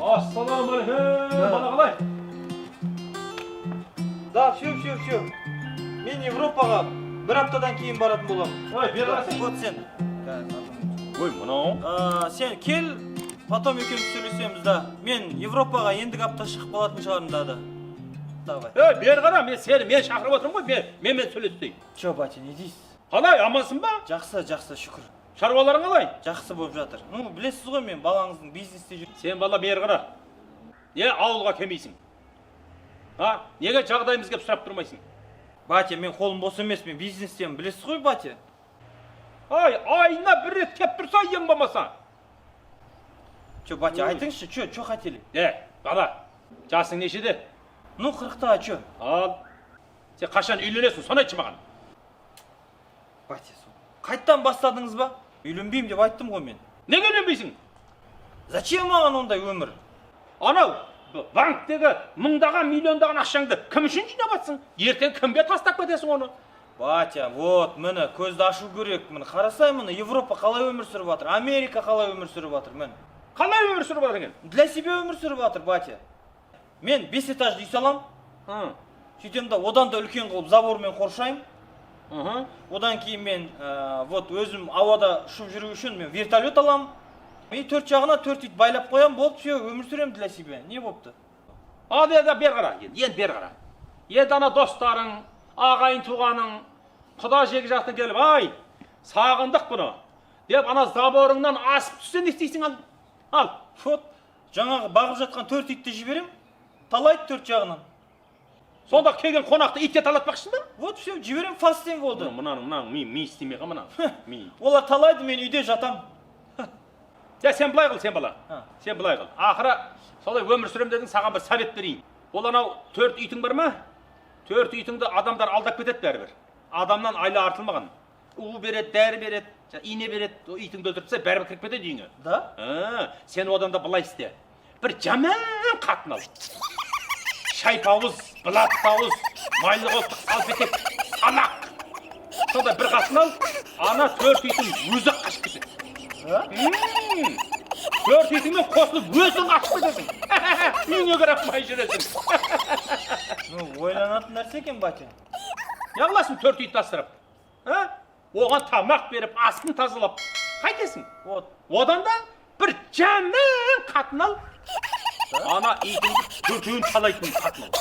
Ассалаумағалейкум, бала, қалай? Да, все, все, все. Мен Европаға бір аптадан кейін баратын боламын. Ой, бері қарасай. Вот сен. Ой, мынау. А, сен кел, потом екеуміз сөйлесеміз, да. Мен Европаға ендігі апта шығып қалатын шығармын, да, да. Давай. Ей, бері қара, мен сені мен шақырып отырмын ғой, мен менімен сөйлес деймін. Че, батя, не дейсіз? Қалай, амансың ба? Жақсы, жақсы, шүкір. Шаруаларың қалай? Жақсы болып жатыр. Ну, білесіз ғой, мен балаңыздың бизнесте жүр. Сен, бала, бері қара. Не ауылға келмейсің? А? Неге жағдайымыз келіп сұрап тұрмайсың? Батя, мен қолым бос емес, мен бизнестемін, білесіз ғой, батя. Ай, айына бір рет келіп тұрса, ең болмаса. Че, батя, айтыңызшы, че, че хотели? Е, бала, жасың нешеде? Ну, 40-та, а че? Ал, сен қашан үйленесің, соны айтшы маған. Батя, сол. Қайттан бастадыңыз ба? Үйленбеймін деп айттым ғой мен. Неге үйленбейсің? Зачем маған ондай өмір? Анау банктегі мыңдаған, миллиондаған ақшаңды кім үшін жинап жатсың? Ертең кімге тастап кетесің оны? Батя, вот, міне, көзді ашу керек. Міне, қарасай, міне, Европа қалай өмір сүріп жатыр, Америка қалай өмір сүріп жатыр, міне. Қалай өмір сүріп жатыр екен? Для себя өмір сүріп жатыр, батя. Мен бес этажды үй салам, сөйтемін да, одан да үлкен қылып забормен қоршаймын. Одан кейін мен, вот, өзім ауада ұшып жүру үшін мен вертолет аламын. И төрт жағына төрт ит байлап қоямын, болды, все, өмір сүремін для себя. Не болыпты? Ал енді бері қара, енді, енді бері қара. Енді ана достарың, ағайын туғаның, құда жегі жақтан келіп, ай, сағындық бұны деп, ана заборыңнан асып түссе, не істейсің, ал? Ал, Вот, жаңағы бағып жатқан төрт итті жіберем, талайды төрт жағынан. Сонда келген қонақты итке талатпақшысың ба? Вот, все, жіберем, фастен болды. Мынаның ми істемей қа мына. Ми. Олар талайды, мен үйде жатам. Ja, сен былай қыл, сен, бала. А. Сен былай қыл. Ақыры солай өмір сүремін дедің, саған бір совет берейін. Ол анау төрт итің бар ма? Төрт итіңді адамдар алдап кетеді бәрібір. Адамнан айла артылмаған. У береді, дәрі береді, ине береді, о итіңді өлтіріп тастаса, бәрібір кіріп кетеді үйіңе. Да? А, сен одан да былай істе. Бір жаман қатын ал. Шайпауыз, былаттауыз, майлы қолтық салпетек, салақ. Сонда бір қатын ал, ана төрт итің өзі қашып кетеді. А? Төрт итіңмен қосылып өзің қашып кетесің. Үйіңе кіре алмай жүресің. Ну, ойланатын нәрсе екен, батя. Не қыласың төрт ит асырап? А? Оған тамақ беріп, астын тазалап. Қайтесің? Вот. Одан да бір жаман қатын ал. Ана итіңді төртеуін талайтын қатын ал.